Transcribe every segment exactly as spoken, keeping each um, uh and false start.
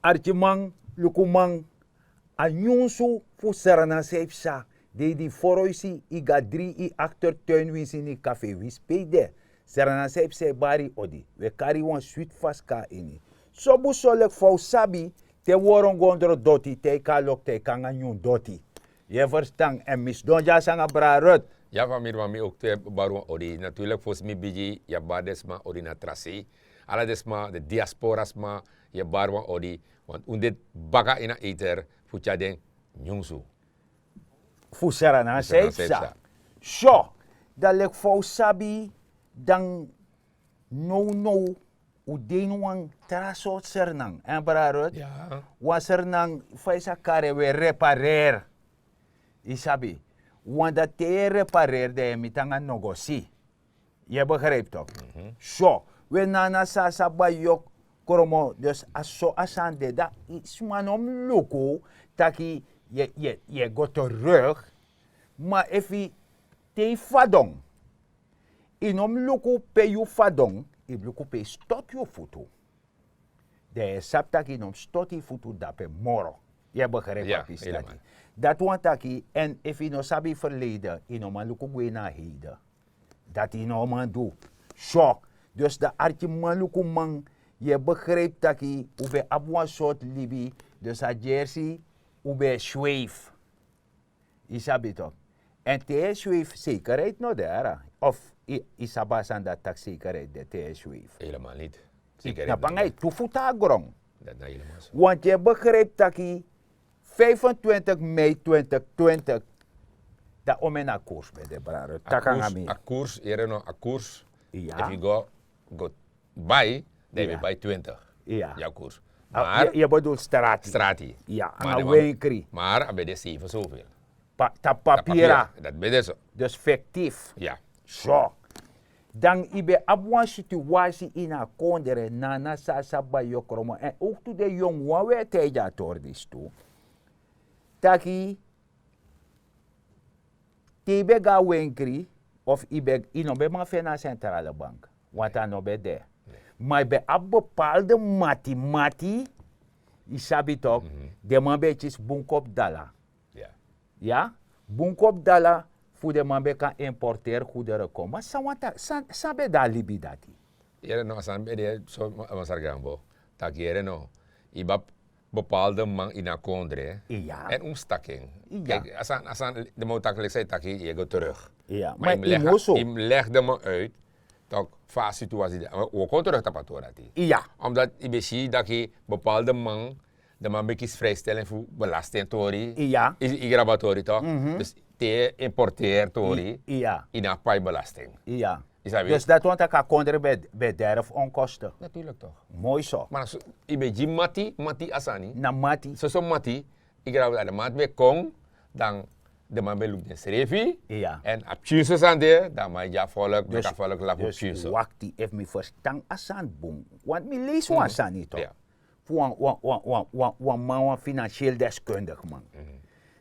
Arkiman, lukuman, a nyunsu fu Sranan san e psa. Dei di foroisi i go na dri i aktertuin winsi ini kafe winsi pe i de. Sranan san e psa e bari odi. Wi e kari wan switi fasi kon na ini. Sobu so leki fa un sabi, te woron go ondro doti, te i kon na loktu, te i kon nanga nyun doti. Yu e ferstan? Èn mi sidon dya so nanga brada Ruth. Ya, famiri, ma mi ouk tu e bari wan odi. Naturlik fosi mi bigin, yu e bari den sma odi na tra sei. Ala den sma, den diaspora sma, yu e bari wan odi. Want un de baka ini a eter fu tyari den nyunsu fu Sranan san e psa. So, dan leki fa un sabi, dan nownow un de ini wan tra sortu Sranan, èn brada Ruth, wan Sranan fa yu sa kari en, wi e reparer. Yu sabi, want dati te yu e reparer, dan yu e miti nanga nogosi. Yu e begrijpi tok? So, we Nana Sasa Bayok Kromo, dus a so a sani de, dan sma no mus luku taki yu e go terug. Ma efu te yu fadon, yu no mus luku pe yu fadon, yu mus luku pe yu stoti yu futu. Dan yu e sabi taki yu no mus stoti yu futu drape moro. Yu e begrijpi a pisi dati? Dati wani taki, èn efu yu no sabi yu ferleide, yu no man luku gwe ini a heide. Dati yu no man du. So, dus dan arkiman, lukuman, yu e begrijpi taki un ben abi wan sortu libi, dus a gersi un ben e sweif. Yu sabi tok? Èn te yu e sweif, zekerheid no de, ara? Of yu sabi a sani dati, taki zekerheid de te yu e sweif? Helemaal niet. Zekerheid no de. Yu tu futu na gron. Want yu e begrijpi taki vijfentwintig mei twintig twintig, dan omeni a koers ben de, brada Ruth. Taki nanga mi. A koers, yere no, a koers. Efu yu go, go bai, dan yu ben bai twintig. Ya, koers. Maar yu e bedoel strati. Strati. Ya, nanga wenkri. Maar a ben de zeven zoveel. Tapu papira. Dati ben de so. Dus fictief. Ya. So. Dan yu ben abi wan situasi ini a kondre, Nana Sasa Bayok Kromo, èn ouk tu den yongu wan, we e taigi a tori disi tu. Taki te yu ben go na wenkri, of yu ben, yu no ben man feni a centrale bank, want a no ben de. Ma yu ben abi bepaalde mati mati, yu sabi tok, den man ben e kisi bun kopu dala. Ya, bun kopu dala fu den man ben kan importeri goederen kon. Ma san wani taki, san, san ben de a libi dati? Yere no, a sani ben de so, Masra Gambo, taki yere no, yu ben abi bepaalde man ini a kondre, èn un mus taki en. Kijk, a sani, a sani, den man o taki leki san yu taki, yu e go terug. Ma yu mus leg den man uit tok fa a situasi de. Un o kon terug tapu a tori dati. Omdat yu ben si taki bepaalde man, den man ben kisi vrijstelling fu belasting tori. Yu, yu grabu a tori tok. Dus te yu e importeri tori, yu no abi pai belasting. Yu sabi? Dus dati wani taki a kondre ben, ben derf onkosten. Natuurlijk toch. Moi so. Maar so, yu ben gi mati, mati a sani. Na mati. Soso mati, yu grabu, dan den man ben kon, dan den man ben luku densrefi. Èn a pikinso sani de, dan man e gi a volk, meki a volk lafu pikinso. Dus wakti, efu mi ferstan a sani bun. Want mi leisi wan sani tok. Fu wan, wan, wan, wan, wan, wan man, wan financieel deskundig man.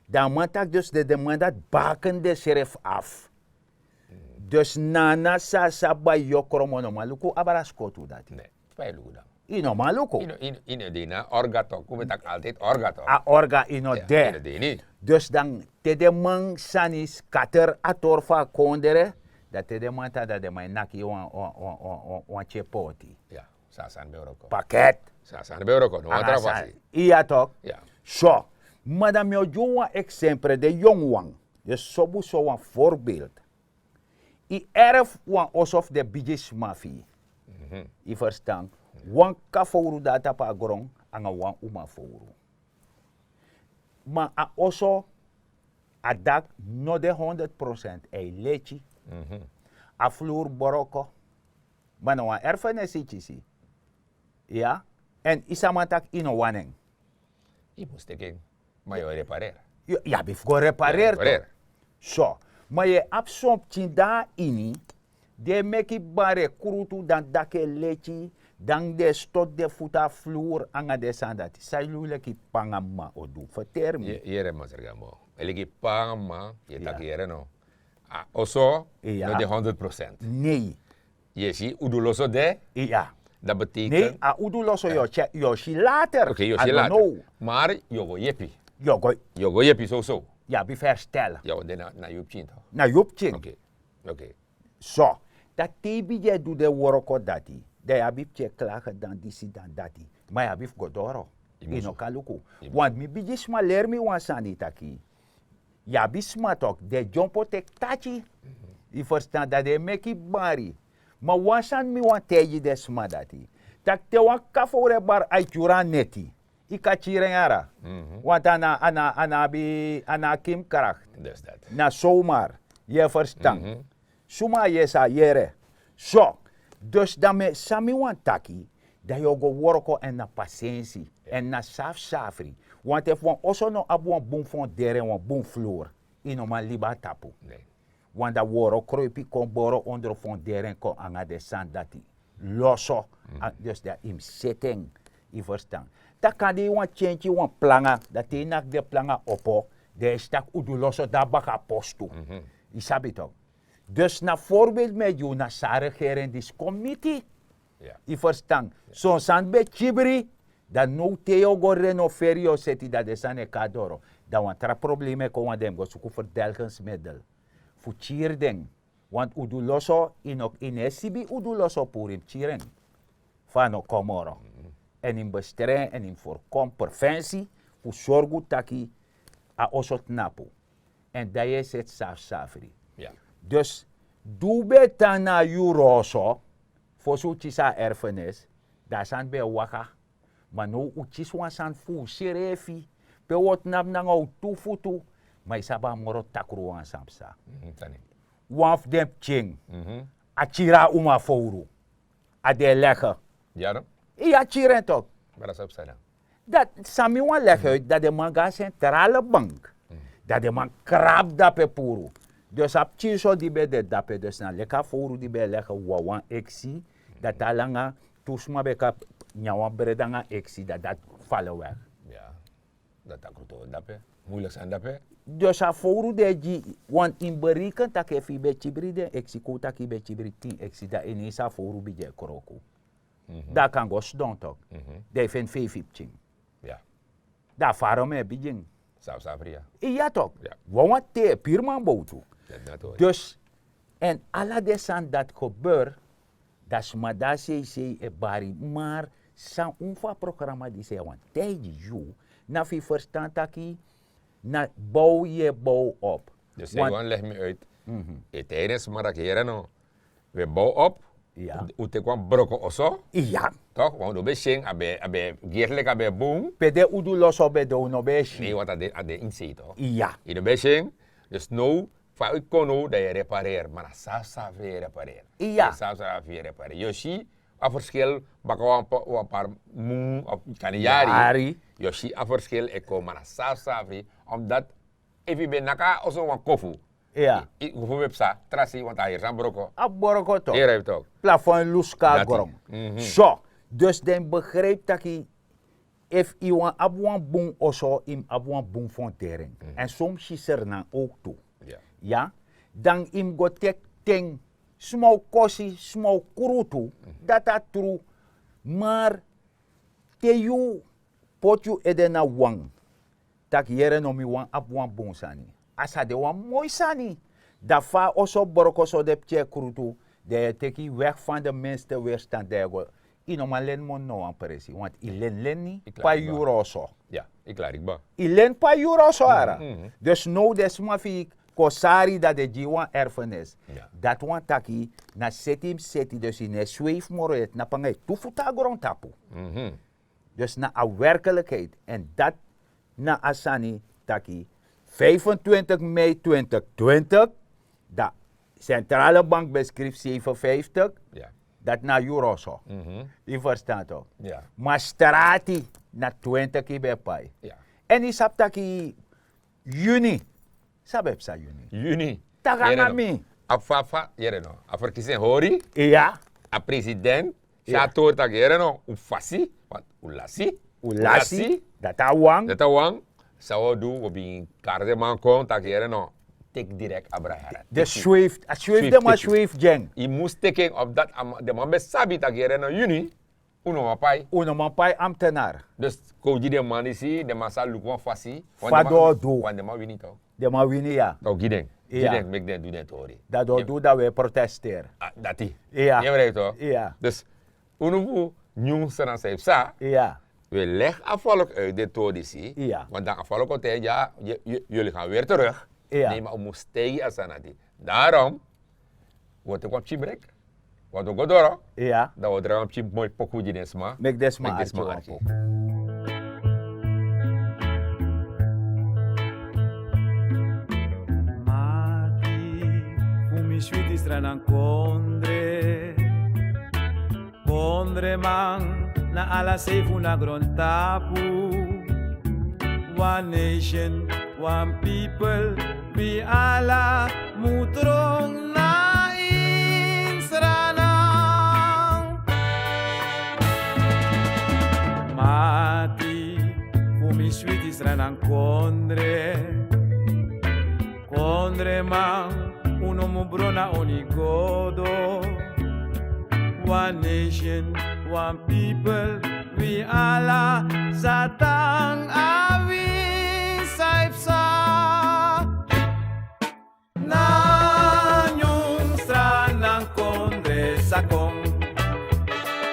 Dan a man taki dus den, den man dati baken densrefi afu. Dus Nana Sasa Bayok Kromo no man luku abra skotu dati. Ne, fa yu luku dan? Yu no man luku. Yu no, yu no, yu no de ini a orga tok. Un ben taki altijd orga tok. A orga yu no de. Dus dan te den man sani scatter a tori fu a kondre, dan te den man tan, dan den man e naki yu wan, wan, wan, wan, wan, wan tyepoti. Ya. San a sani ben wroko. Paket. San a sani ben wroko, no wan tra fasi. Iya tok. Ya. So, ma dan mi o gi un wan eksempre, den yongu wan. Yu sobu so wan voorbeeld. Yu erf wan oso fu den bigisma fu yu. Yu ferstan? Wan kaka fowru de na tapu a gron, nanga wan uma fowru. Ma a oso, a dak no de honderd procent, a e leti. A vloer broko. Ma na wan erfenis yu kisi. Ya. Èn yu sa man taki yu no wani en. Yu mus teki en. Ma yu o reparer. Yu, yu abi fu go reparer tok. So, ma yu e abi son pikin de na ini, di e meki bare krutu, dan dak e leti, dan den e stoti den futu na vloer nanga den sani dati. San yu leki p'pa nanga m'ma o du? Ferteri mi. Yere, Masra Gambo. Leki p'pa nanga m'ma, yu e taki yere no. A oso no de honderd procent. Nei. Yu e si, un du loso de. Iya. Dat betekent... Nee, a udu loso, yu o si later. Oké, yu o si later. Maar yu o go yepi. Yu o go yepi soso. Yu abi fu herstel. Yu o de na yu pikin toch? Na yu pikin. Oké. So, dan te yu bigin e du den wroko dati, dan yu abi fu tyeki klage dan disi dan dati. Ma yu abi fu go doro. Yu no kan luku. Want mi bigi sma leri mi wan sani taki, yu abi sma tok den dyompo teki taki. Yu ferstan, dan den e meki bari. Ma wan sani mi wani taigi den sma dati, tak' te wan kafowre bari a e tyuru a neti, yu kan kiri en yara. Want a no abi, a no abi kimkrakti. Na somar, yu e ferstan. Suma a yesi a yere. So, dus dan mi e san mi wani taki, dan yu o go wroko èn na pasensi èn na safsafri. Want efu wan oso no abi wan bun fonderen, wan bun flur, yu no man libi na tapu. Want dan woro kroipi kon boro ondro fonderen kon nanga den sani dati loso. Dus dan yu mus seti en. Yu ferstan? Dan kande yu wani tyentyi wan planga, dan te yu naki den planga opo, dan yu e si tak' udu loso de na baka postu. Yu sabi tok? Dus na voorbeeld mi e gi unu, na san a regering disi kon miti. Yu ferstan? Son sani ben kibri. Dan now te yu o go renoveri yu o seti, dan den sani e kon na doro. Dan wan tra problema e kon, want den mus go suku verdelgingsmiddel fu kiri den. Want udu loso, yu no e sibi udu loso puru, yu mus kiri en. Fa a no kon moro. Èn yu mus bestren en, yu mus forkom prevensi fu sorgu taki a oso tnapu. Èn dan yu e seti safsafri. Dus di un ben e tan na a yuru oso, fosi un kisi a erfenis, dan a sani ben e waka. Ma now un kisi wan sani fu unsrefi, pe un o tnapu nanga un tu futu. Ma yu sabi a moro takru wan sani psa. Wan fu den pikin, a kiri a uma fowru. A de e lege. Yu a kiri en tok? Dati san mi wani lege uit, dati den man go na sentrale bank, dati den man krabu dape puru. Dus a pikin so di ben de dape, dus na leki a fowru di ben e lege wawan eksi, dati a langa tu sma ben kan nyan wan brede nanga eksi, dati dati fale wek. Dati a krutu dape. Muilik sani dape. Dus a fowru di e gi, want yu mus bereken tak' efu yu ben kibri den eksi, kon un tak' yu ben kibri tin eksi, dan ini yu si a fowru bigin e kroku. Dan a kan go sidon tok. Dan yu feni feifi pikin. Dan a farom e bigin. Safsafri ya. Iya tok. Wawan te piriman bowtu. Dus, èn ala den sani dati gebeur, dan sma de na seisei e bari. Mar san un fu a programa disi e wani taigi yu, na fu yu ferstan taki na bow yu e bow op. Dus yu wani legi mi uit. Yu e taigi den sma tak' yere no, wi e bow op. Un teki wan broko oso. Iya. Tok' want un no ben si en, a ben, a ben geri leki a ben bun. Pe den udu loso ben de, un no ben e si. Nei, want a de, a de ini sei tok'. Iya. Yu no ben e si en. Dus now fa yu kon now, dan yu e repareri, ma na safsafri yu e repareri. Iya. Safsafri yu e repareri. Yu o si a ferskil baka wan par mun of kande yari. Yu o si a ferskil e kon, ma na safsafri. Omdat efu yu ben naki a oso wan kofu, yu kofu ben psa, tra sei, want a heri san broko. A broko tok'. Plafond e lusu kon na gron. So, dus den begrijp taki efu yu wani abi wan bun oso, yu mus abi wan bun fondering. Èn so mus yu sernan ook tu. Ya, dan yu mus go teki ten. Sma o kosi, sma o krutu. Dati a tru. Mar te yu poti yu ede na wan, tak' yere no, mi wani abi wan bun sani, a sa de wan moi sani. Dan fa a oso broko so, den pikin e krutu, dan yu e teki yu weg fan de minste weerstand, dan yu e go. Yu no man leni moni na wan presi, want yu leni leni pe a yuru oso. Yu leni pe a yuru oso ara. Dus now den sma fu yu kon sari, dan den gi yu wan erfenis. Dati wani taki na seti yu mus seti, dus yu no e sweif moro, yu e tnapu nanga yu tu futu na grontapu. Dus na a werkelijkheid. Èn dati na a sani taki vijfentwintig mei twintig twintig, dan Centrale Bank ben skrifi zevenenvijftig. Dati na a yuru oso. Yu ferstan tok'? Ma strati na twintig yu ben e pai. Èn yu sabi taki juni, san ben psa juni? Juni. Taki nanga mi. A fafa, yere no, a ferkisi en hori. Iya. A president sa tori taki yere no, un fasi, want un lasi. Un lasi. Dati a wan. Dati a wan. San un o du, un o bigin kari den man kon taki yere no, teki direkt abra heri. Den sweif, a sweif, den man sweif gi en. Yu mus teki en op dati, den man ben sabi taki yere no, juni Un no man pai. Un no man pai ambtenar. Dus kon gi den man disi, den man sa luku wan fasi. Fa den man wini tok. Den man wini ya. Tok gi den. Gi den meki den du den tori. Dati o du, dan we protesteri. Dati. Ya. Dus unu fu nyun sran san yu psa. Ya. We legi a folk uit den tori disi. Ya. Want dan a folk o taigi ya, yuli gan weri terug. Ne ma un mus taigi a sani dati. Darom, un o teki wan pikin brek. Wan do go doro. Dan un o drai wan pikin moi poku gi den sma. Meki den sma arki. Mati fu mi switi sran nan kondre. Kondreman na ala sei fu na grontapu. Wan nation, wan people. Wi ala mu tron na ini sranan. Mati fu mi switi sranan kondre. Kondreman, un no mu brona oni godo. Wan nation, wan people. Wi ala sa tan a wi san yu psa. Na nyun sranan kondre sa kon.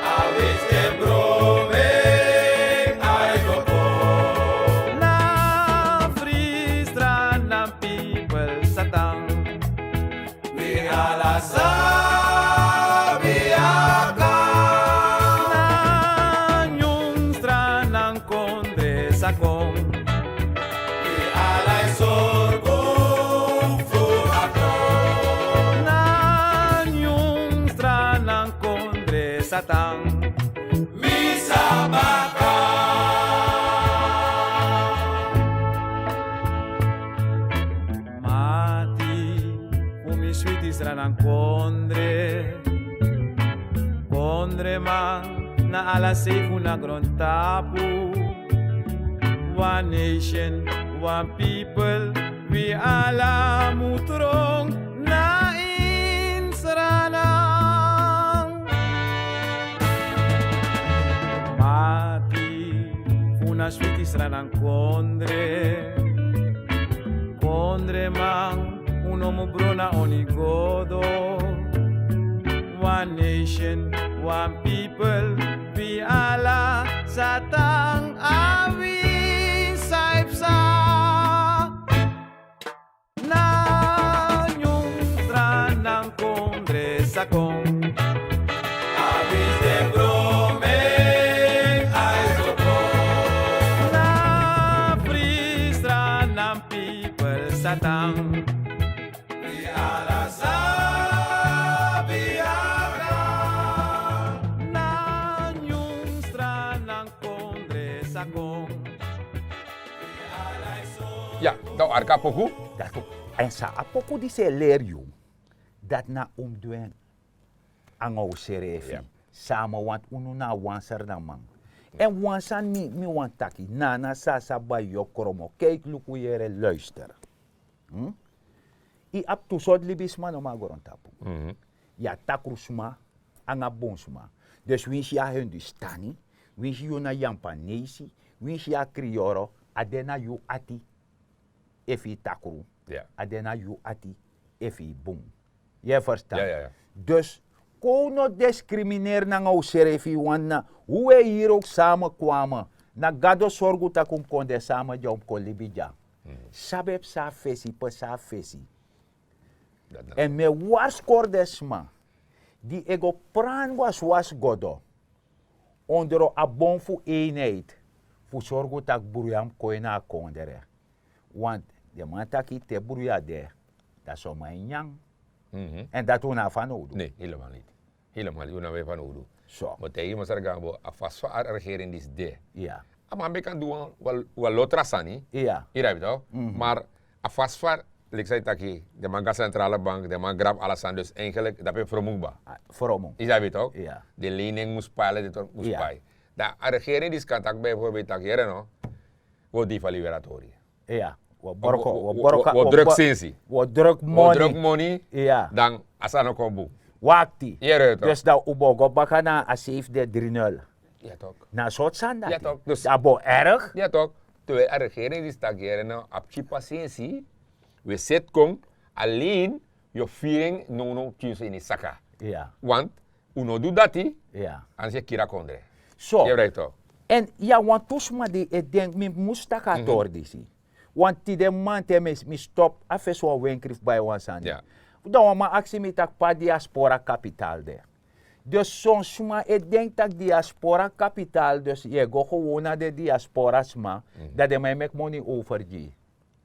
A wi stem brome ai go kon. Na fri sranan people sa tan. Wi ala sabi a kan. Na nyun sranan kondre sa kon. Wi ala e sorgu fu a kon. Na nyun sranan kondre sa tan. Mi sa baka. Mati fu mi switi sranan kondre. Kondreman na ala sei fu na grontapu. Wan nation, wan people. Wi ala mu tron na ini sranan. Mati fu na switi sranan kondre. Kondreman, un no mu brona oni godo. Wan nation, wan people. Wi ala sa tan a wi san yu psa. Na nyun sranan kondre sa kon. A wi stem brome ai go kon. Na fri sranan people sa tan. Wi ala sabi a kan. Na nyun sranan kondre sa kon. Ya, dan un arki a poku. Dati, èn san a poku disi e leri yu, dati na un mus du en nanga un srefi. Sama, want unu na wan srnaman. Èn wan sani mi, mi wani taki, nana, sasa, bai, yokromo, kijk, luku, yere, luister. Yu abi tu sortu libisma nomo na grontapu. Yu abi takrusma nanga bonsma. Dus winsi yu na Hindustani, winsi yu na Yampanesi, winsi yu na Kriyoro, a de na yu ati efu yu takru. A de na yu ati efu yu bun. Yu e ferstan? Dus kon un no diskrimineri nanga unsrefi, want na un e hiri ook samen kwame. Na Gado sorgu tak' un kon de samen dya, un kon libi dya. Sabi e psa a fesi, psa a fesi. Èn mi e warskori den sma di e go prani waswasi Godo ondro a bon fu eenheid, fu sorgu tak' bruya mus kon ini a kondre. Want den man taki te bruya de, dan son man e nyan. Èn dati un no abi fanowdu. Nee, helemaal niet. Helemaal niet, un no abi fanowdu. So. Ma te yu masra Gambo, a fasi fa a regering disi de. A man ben kan du wan, wan, wan lo tra sani. Yu begrijp toch? Maar a fasi fa, leki san yu taki, den man go na centrale bank, den man grab ala sani, dus eigenlijk dape fromu kba. Fromu. Yu sabi toch? Den lening mus pai, ala den tori mus pai. Dan a regering disi kan taki bijvoorbeeld taki, here no, wi o devalueri a tori. Wi o broko, wi o broko, wi o druk sensi. Wi o druk moni. Dan a sani no kon bun. Wakti. Dus dan un bo go baka na a safe de dri nul. Na a sortu sani dati. A bo erg. Ya tok. Te we a regering disi taki yere no a pikin pasensi. We seti kon, alen yu o firi en nownow pikin so ini saka. Want un no du dati. Ansi e kiri a kondre. So. Èn ya wantu sma di e denki mi mus taki a tori disi. Want tide mamanten mi stop a fesi wan wenkri fu bai wan sani. Dan wan man aksi mi taki pe a diaspora kapital de. Dus son sma e denki tak' diaspora kapital dus yu e go gewon na den diaspora sma, dan den man e meki moni over gi yu.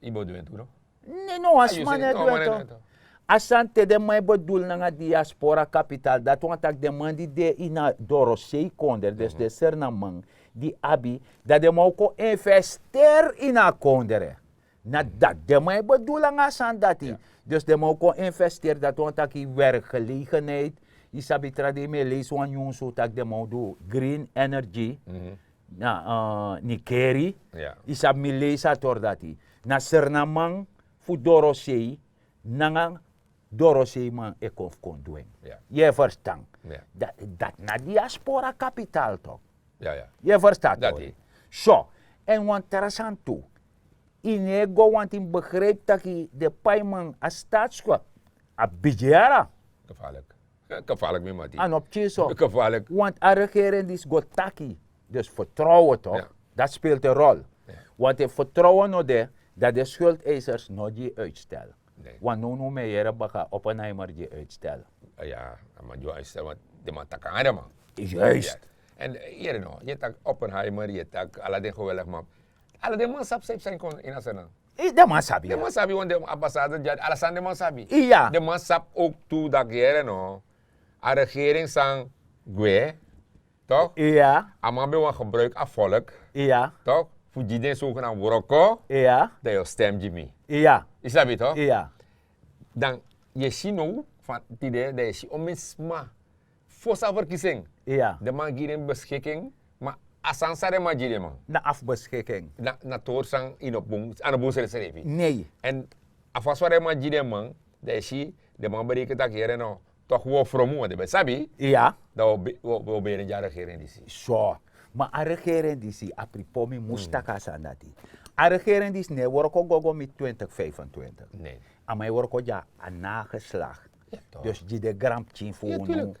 Yu bo du en tu no? Ne no wan sma no e du en tu. A sani te den man e bedul nanga diaspora kapital dati wani tak' den man di de ini a dorosei kondre dus den sernaman di abi, dan den man o kon investeri ini a kondre. Na dati den man e bedul nanga a sani dati. Dus den man o kon investeri dati wani tak' yu werkgelegenheid. Yu sabi tra dei mi e leisi wan nyunsu tak' den man o du green energy na nikeri. Yu sabi mi leisi a tori dati na sernaman fu dorosei nanga doroseiman e kon fu kon du en. Yu e ferstan? Dati na diaspora kapital tok'. Yu e ferstan tok'? So, èn wan tra sani tu. Yu no e go wanti mi begripi tak' den paiman a staatskop a bigi yara. Gefalik mi mati. A no pikin so. Want a regering disi go taki dus fertrouwen tok'. Dati speelt en rol. Want efu fertrouwen no de, dan den skuldeisers no gi yu uitstel. Want nownow mi e yere baka oppenheimer gi yu uitstel. Ya a man gi wan uitstel want den man taki nanga den man. Juist. Èn yere no yu e taki oppenheimer yu e taki ala den geweldig man. Ala den man sabi san yu fu sani kon ini a sani. Den man sabi. Den man sabi want den ambassador gi ala sani den man sabi. Den man sabi owk tu daki yere no a regering san gwe. Tok'? A man ben wani gebruiki a volk. Tok'? Fu gi den sogenam wroko. Dan yu o stem gi mi. Yu sabi tok'? Dan yu e si now tide dan yu e si omen sma fosi a ferkisi en. Den man gi den beskiking. Ma a sani san den man gi den man na afu beskiking. Na tori san yu no bun a no bun srefsrefi. Nei. Èn a fasi fa den man gi den man dan yu e si den man bereken tak' yere no. Tok' wi o fromu want den ben sabi. Dan wi o beren gi a regering disi. So, ma a regering disi a pripo mi mus taki a sani dati. A regering disi no e wroko go go miti twintig vijfentwintig. A man e wroko gi a nageslak. Dus gi den granpikin fu unu,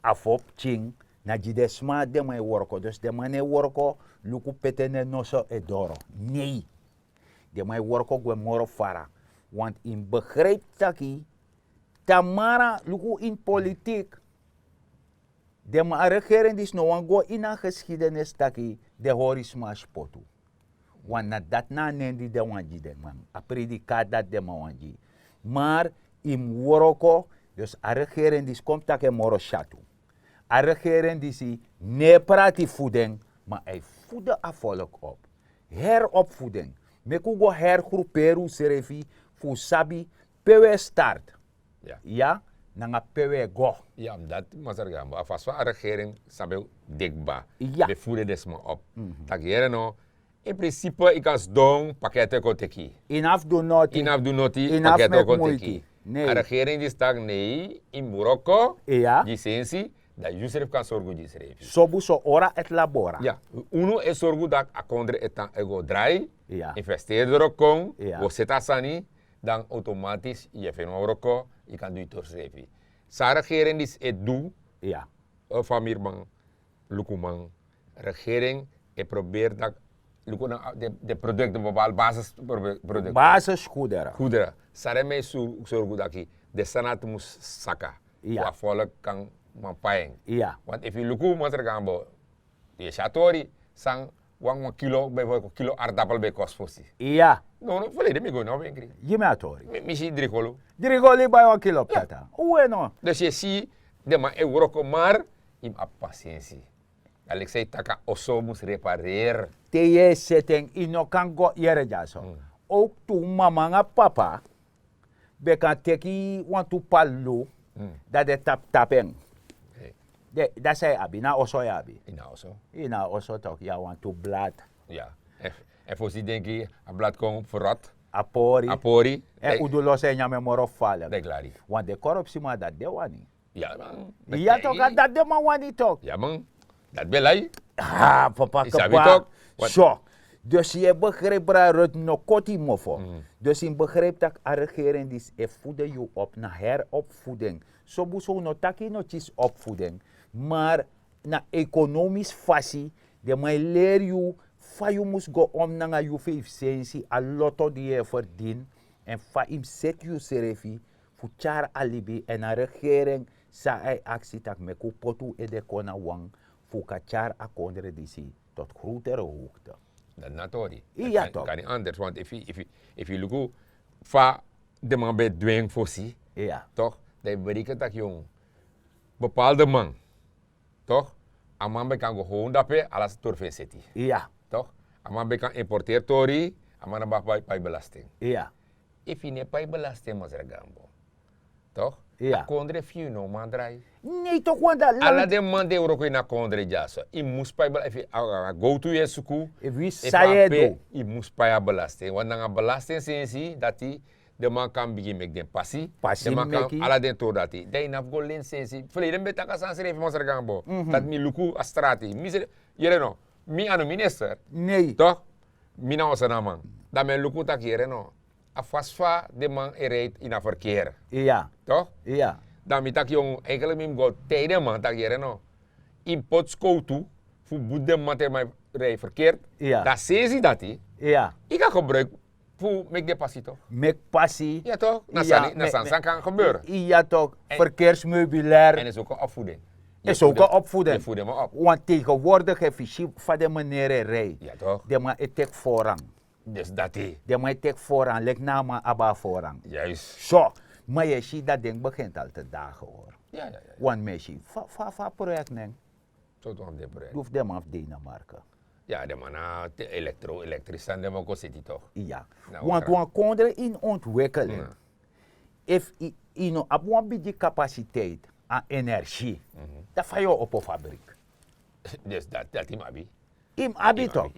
a fo pikin, na gi den sma den man e wroko dus den man no e wroko. Luku pe te no en noso e doro. Nei. Den man e wroko gwe moro fara. Want yu mus begripi taki tamara luku ini politik. Den man a regering disi no wani go ini a geskidenis taki den hori sma a spotu. Want na dati na a nen di den wani gi den man a predikati dati den man wani gi. Mar yu mus wroko. Dus a regering disi kon mus taki en moro syatu. A regering disi no e prati fu den, ma a e fudu a volk op. Heri op fu den. Meki un go heri gruperi unsrefi fu un sabi pe un e starti. Ya nanga pe un e go. Ya dati masra gambo a fasi fa a regering san ben deki kba ben furu den sma op. Tak' yere no. In prinsipe yu kan sidon pakete kon teki yu. Yu no abi fu du noti. Yu no abi fu du noti pakete kon teki yu. A regering disi taki nei yu mus wroko gi sensi, dan yu srefi kan sorgu gi yusrefi. Sobu so ora et labora. Unu e sorgu tak' a kondre e tan e go drai. Investeri doro kon go seti a sani. Dan automatis yu e feni wan wroko. Yu kan du yu tori srefi. San a regering disi e du. Famiri man, lukuman, regering e proberi tak' luku na den produkten bepaalde basis. Produkten basisgoederen. Goederen san den man e sorgu taki den sani dati mus saka. Fu a volk kan man pai en. Want efu yu luku masra gambo, yu e si a tori san wan kilo bijvoorbeeld kilo ardappel ben kosi fosi. No no verleden mi go na wenkri. Gi mi a tori. Mi si dri golu. Dri golu yu bai wan kilo ptata. Uwe no. Dus yu e si den man e wroko mar yu mus abi pasensi. Dan leki san yu taki a oso mus repareri. Te yu e seti en yu no kan go yere dyaso. Owk tu mama nanga papa ben kan teki wantu palu dan den tapu tapu en. Dati san yu abi na a oso yu abi. Ini a oso tok' yu a wantu blad. Èn fosi denki a blad kon ferot. A pori. Èn un du loso e nyan mi en moro falen. Want den korupsiman dati den wani. Ya tok' a dati den man wani tok'. Dati ben lai. Ha papa, kaba. So, dus yu e begrijpi brada Ruth, no koti mofo. Dus yu begrijpi tak' a regering disi e voeden yu op na heropvoeding. Sobu so wi no taki yu no kisi opvoeding, maar na ekonomisch fasi den man e leri yu fa yu mus go om nanga yu feifi sensi, a loto di yu e ferdini, èn fa yu mus seti yusrefi fu tyari a libi, èn a regering san a e aksi tak' meki un poti un ede kon na wan fu un kan tyari a kondre disi tot grotere hoogte. Dati na tori. Kan ni anders, want efu yu luku fa den man ben e dwingi fosi, tok, dan yu bereken tak' yu bepaalde man, tok, a man ben kan go hownu dape ala stori fu en seti. Tok, a man ben kan importeri tori. A man na baka pai belasting. Efu yu no e pai belasting masra gambo, tok, a kondre fu yu no man drai. Nei tok, want ala den man di e wroko ini a kondre dyaso yu mus pai belasting. Efu a gowtu yu e suku, efu a pe, yu mus pai a belasting, want nanga belasting sensi dati den man kan bigin meki den pasi. Den man kan ala den tori dati, dan yu no abi go leni sensi. Verleden mi ben taki a sani srefi masra gambo, dati mi luku a strati. Yere no, mi a no minister. Nei, tok, mi na osanaman. Dan mi e luku tak' yere no, a fasi fa den man e rei ini a verkeer, tok, dan mi taki yongu, eigenlik mi mus go tei den man tak' yere no, yu mus poti skowtu fu buti den man te den man e rei verkeerd. Dan sensi dati yu kan gebruiki fu meki den pasi tok. Meki pasi. Ya tok, na sani san kan gebeur. Ya tok, verkeersmeubilair. En is ook een opvoeding. Is ook een opvoeding. Want tegenwoordig efu yu si fa den menere e rei, den man e teki voorrang. Dus dati den man e teki voorrang, leki na a man abi a voorrang. So, ma yu e si dati den begint al te dagen hori. Want mi e si fa fa a project nen. Sotu wan fu den project. Di fu den man fu Denemarken. Ya, den man na elektro elektrisan den man kon seti tok. Ya. Want wan kondre ini ontwikkeling, efu yu no abi wan bigi kapasiteit a energie, dan fa yu o opo fabrik? Dus dati yu mus abi. Yu mus abi tok.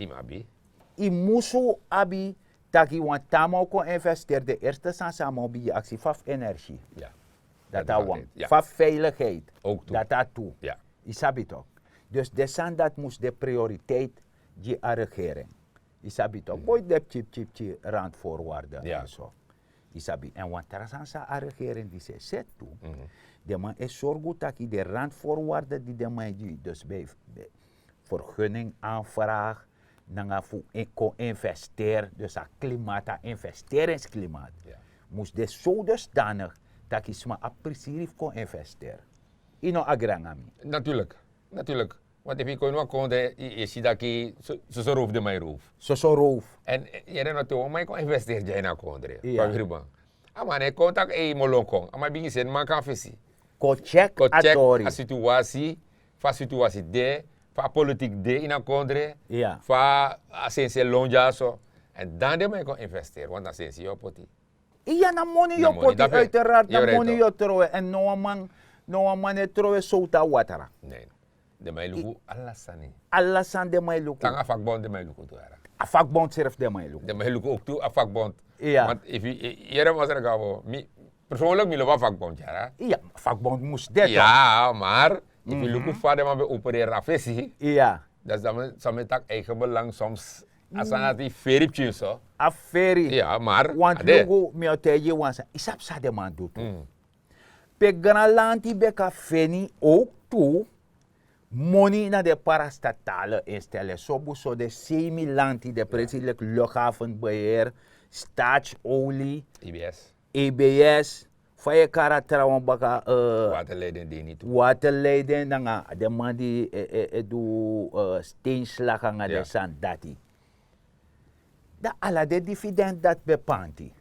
Yu musu abi taki wan te a man o kon investeri, den erste sani san a man o bigin aksi fa fu energie. Dati a wan. Fa fu veiligheid. Dati a tu. Yu sabi tok. Dus den sani dati mus de prioriteit gi a regering. Yu sabi tok, boi den pikin pikin randvoorwaarden en so. Yu sabi, èn wan tra sani san a regering disi e seti tu, den man e sorgu taki den randvoorwaarden di den man e gi, dus bij vergunning aanvraag nanga fu kon investeri, dus a klimaat, a investeringsklimaat mus de so dusdanig taki sma abi prisiri fu kon investeri. Yu no agri nanga mi? Natuurlik. Natuurlik. Want efu yu kon ini wan kondre, yu e si taki soso roof den man e roof. Soso roof. Èn yere no, te wan man e kon investeri dya ini a kondre, fa wiri man, a man no e kon taki ei molon kon, a man e bigin seni man kon na fesi. Kon tyeki a situasi, fa a situasi de, fa a politiki de ini a kondre, fa a sensi e lon dyaso. Èn dan den man e kon investeri, want na sensi yu o poti. Iya, na moni yu o poti, uiteraard na moni yu o trowe. Èn no wan man, no wan man e trowe sowtu na watra. Den man e luku ala sani. Ala sani den man e luku. Nanga a vakbond den man e luku tu yara. A vakbond srefi den man e luku. Den man e luku ook tu a vakbond. Iya. Want efu yu yere masra gabo, mi persoonlijk mi lobi a vakbond yara. Iya, vakbond mus de. Ya, maar efu yu luku fa den man ben opereri na fesi. Iya. Dati san mi e taki, eigen belang soms. A sani dati feri pikin so. A feri. Ya, maar want luku, mi o taigi yu wan sani, yu sabi san den man du tu. Pe granlanti ben kan feni ook tu moni na den parastatale instellen, sobu so den semi lanti, den presi leki luchthavenbeheer, staatsolie, ebs, ebs, fa yu e kari a trawan baka, waterleiding deni tu, waterleiding nanga den man di e du steinslag nanga den sani dati. Dan ala den dividend dati ben panti.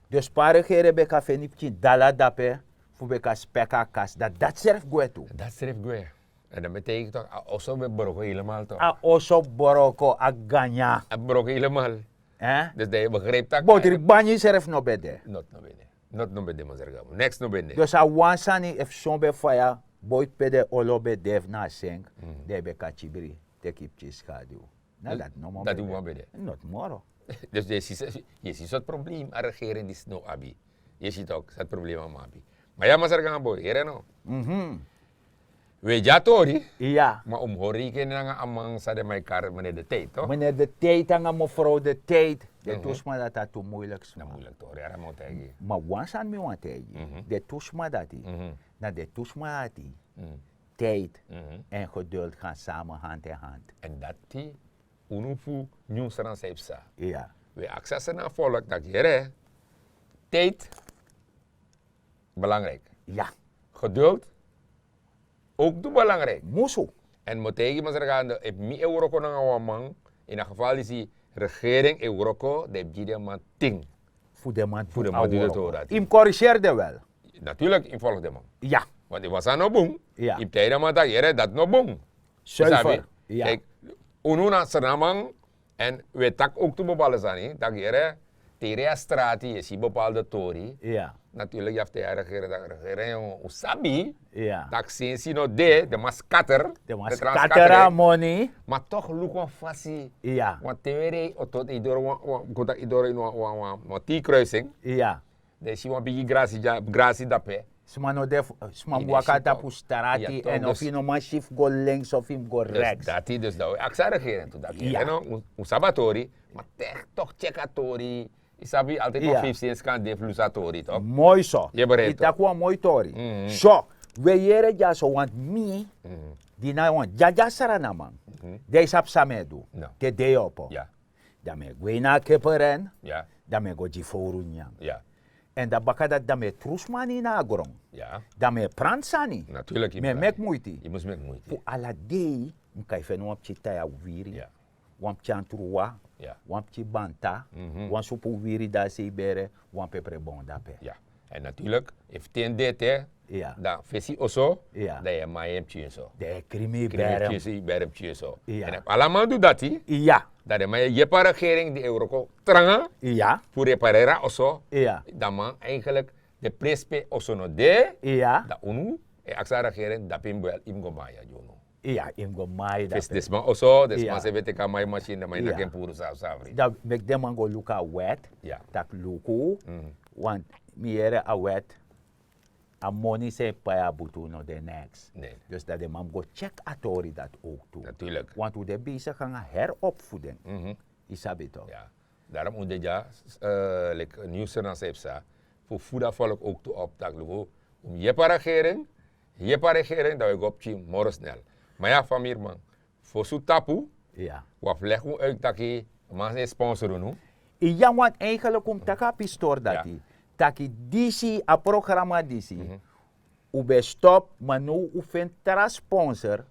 Dus pe a regering ben kan feni pikin dala dape fu ben kan speki a kas, dan dati srefi gwe tu. Dati srefi gwe. Èn dan mi e taigi yu tok, a oso ben broko helemaal tok. A oso broko, a ganya. A broko helemaal. Dus dan yu begrijpi tak' botri banyi srefi no ben de. Noti no ben de. Noti no ben de, masra gabo. Neks no ben de. Dus a wan sani, efu son ben faya, boiti pe den olo ben de fu na a sink, dan yu ben kan kibri, teki yu pikin skadu. Na dati no man ben de. Noti moro. Dus yu e si sortu problem a regering disi no abi. Yu e si tok sortu problem a man abi. Ma ya, masra gabo, yere no. We dya tori. Iya. Ma un mus hori ken nanga a man san den man e kari meneer de tijd, toch? Meneer de tijd nanga mevrouw de tijd. Den tu sma dati a tu muilik sma. Na muilik tori, yara mi o taigi. Ma wan sani mi wani taigi. Den tu sma dati, na den tu sma dati, tijd en geduld gaan samen hand in hand. En dati unu fu nyun sran san e psa. Iya. We aksi a sran na a volk taki here, tijd belangrijk. Ya. Geduld ook tu belangrijk. Musu. En mi o taigi masra Gando, efu mi e wroko nanga wan man, in a geval disi regering e wroko, dan e gi den man ting. Fu den man fu den man du de tori dati. Yu mus korigeri den wel. Natuurlijk yu mus volg den man. Ya. Want efu wan sani no bun, yu mus taigi den man taki here, dati no bun. Zuiver. Kijk, unu na sraman. En we taki ook tu bepaalde sani, taki here, te yu rei a strati yu e si bepaalde tori. Natuurlijk yu abi te yu a regering, taki regering, un sabi, taki sensi no de, den man skatter. Den man skatter a moni. Ma toch luku wan fasi. Want te we rei oto, te yu doro wan, wan, go taki yu doro ini wan, wan, wan, wan T-kruising. Dan yu si wan bigi grasi dya, grasi dape. Sma no de, sma mus waka tapu strati, en of yu no man si fu go links of yu mus go rechts. Dati dus dan we aksi a regering tu taki, yu no, un, un sabi a tori, ma toch check a tori. Yu sabi altijd wan feifi sensi kan de fu lusu a tori, toch? Moi so. Yu taki wan moi tori. So, we yere dyaso, want mi, di na wan dyadya sranaman, dan yu sabi san mi e du. Te dei opo. Dan mi e gwe ini a keperen, dan mi e go gi fowru nyanyan. En dan baka dati dan mi e tru sma ini a gron. Dan mi e pranti sani. Mi e meki muiti. Fu ala dei mi kan e feni wan pikin tai a wiwiri, wan pikin antruwa, wan pikin banta, wan supu wiwiri, dan sei bere, wan peprebon dape. En natuurlijk, efu ten de ete, dan fesi oso, dan yu e mai en pikin so. Dan yu e krimi, krimi bere en pikin so. En efu ala man du dati, dan den man e yepi a regering di e wroko tranga fu repareri a oso. Dan man, eigenlijk, den presi pe oso no de, dan unu e aksi a regering, dape yu mus go mai a gi unu. Iya, yu mus go mai dape. Fesi den sma oso, den sma srefi e teki a mai masin, den man e naki en puru safsafri. Dan meki den man go luku a wet, taki luku, want mi yere a wet, a moni san e pai a butu no de neks. Dus dan den man mus go check a tori dati ook tu. Want un de bezig nanga heropvoeding. Yu sabi toch? Daarom un de dya, like, nyun sranaman san e psa, fu voed a volk ook tu op taki luku, un mus yepi a regering, yepi a regering, dan we go pikin moro snel. Ma ya, famiri man, fosi un tapu, un abi fu leg un uit taki man san e sponsor unu. Iya, want eigenlijk un mus taki a pistori dati, taki disi, a programma disi, un ben stop, ma now un feni tra sponsor,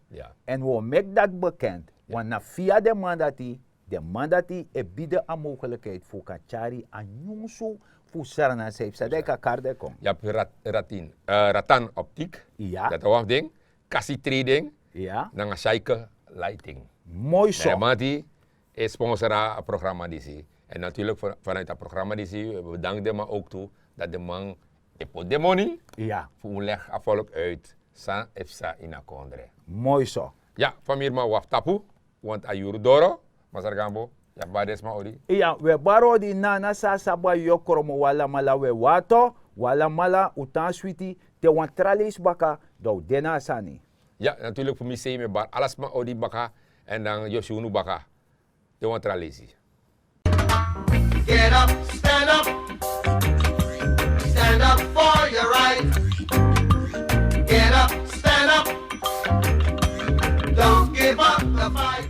en un o meki dati bekend, want na via den man dati, den man dati e bieden a mogelijkheid fu un kan tyari a nyunsu fu Sranan san e psa. Dan yu kan kari den kon. Yu abi Rat-, Ratin, eh, Ratan Optiek. Iya. Dati na wan fu den. Kasi Trading. Iya. Nanga Shaike Lighting. Moi so. Na den man dati e sponsor a programma disi. En natuurlijk van-, vanuit a programma disi, we bedank den man ook tu, dati den man e poti den moni, iya, fu un leg a volk uit san e psa ini a kondre. Moi so. Ya, famiri man, un abi fu tapu. Want a yuru doro, Masra Gambo, yu abi bari den sma odi. Iya, we bari odi, Nana Sasa, Bayo Kromo, un alamala, we wato, un alamala, un tan switi, te wan tra leisi baka, dan un de na a sani. Ya, natuurlijk fu mi sei mi e bari ala sma odi baka, en dan yu o si unu baka, te wan tra leisi. Get up, stand up. Stand up for your right. Get up, stand up. Don't give up the fight.